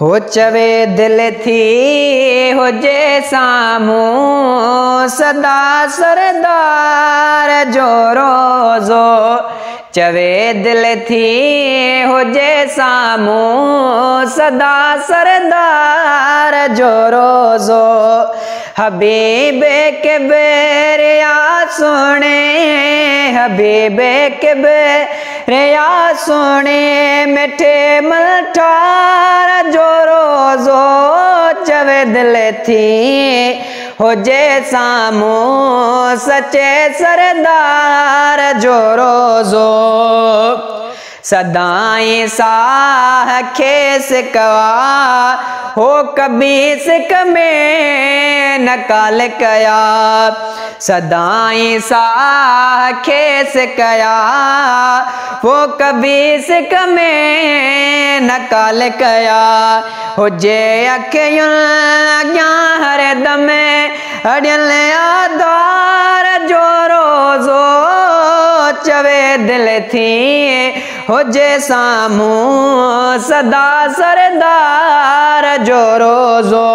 हो चवे दिल थी हुजे साम्हूं सदा सरदार जो रोज़ो। चवे दिल थी हुजे साम्हूं सदा सरदार जो रोज़ो। हबीब के बेरिया सुणे, हबीब के बेरिया सुणे, मिठे मल्ठार जो रोज़ो। चवे दिल थी हुजे साम्हूं सचे सरदार जो रोज़ो। सदाईं साह खे सिकवा हो कभी सिक में न काल कया। सदाईं साह खे सिकया वो कभी सिक में न काल कया। हुजे अखियुनि अॻियां हरदम अड़ियल आधार जो रोज़ो। चवे दिल थी हुजे साम्हूं सदा सरदार जो रोज़ो।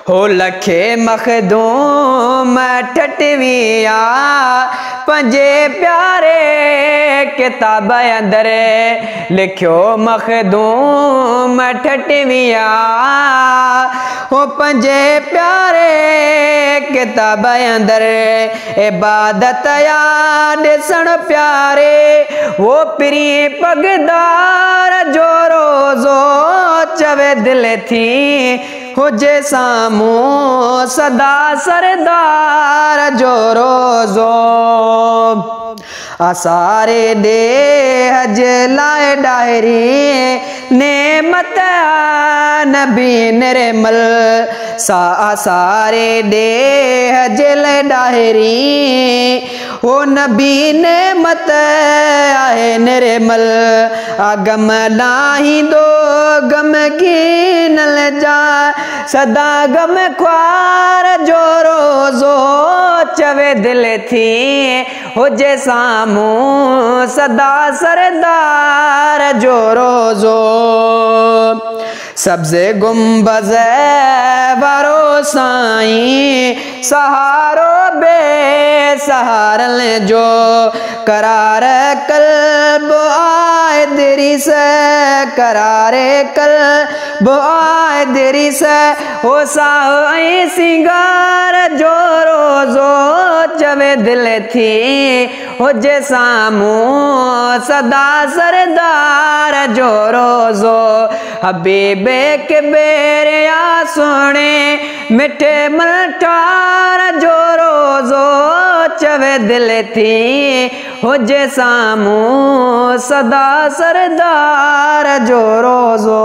हो लखे मखदूम ठटविया पंजे प्यारे किताब अंदर लिखियो मखदूम ठटविया। हो पंजे प्यारे किताब अंदर इबादत या ॾिसण प्यारे वो प्री पगदार जो रोज़ो। चवे दिल थी हुजे साम्हूं सदा सरदार जो रोज़ो। आसारे ॾेह जे लाइ ॾाहिरी नेमत नबी निर्मल। सा आसारे ॾेह जे लाइ ॾाहिरी ओ नबी नेमत आहे निर्मल। आगम लाहींदो गम गिनल जा सदा गम ख्वार जो रोज़ो। चवे दिल थी हुजे साम्हूं सदा सरदार जो रोज़ो। सब्ज़े गुंबज़ वारो साईं सहारो बे सहारनि जो। करार कल्ब आए दरीस, करारे कल्ब आए दरीस, हो साह ऐं सिंगार जो रोज़ो। चवे दिल थी हुजे साम्हूं सदा सरदार जो रोज़ो। हबीब के बेरिया सुणे मिठे मल्ठार जो रोज़ो। चवे दिल थी हुजे साम्हूं सदा सरदार जो रोज़ो।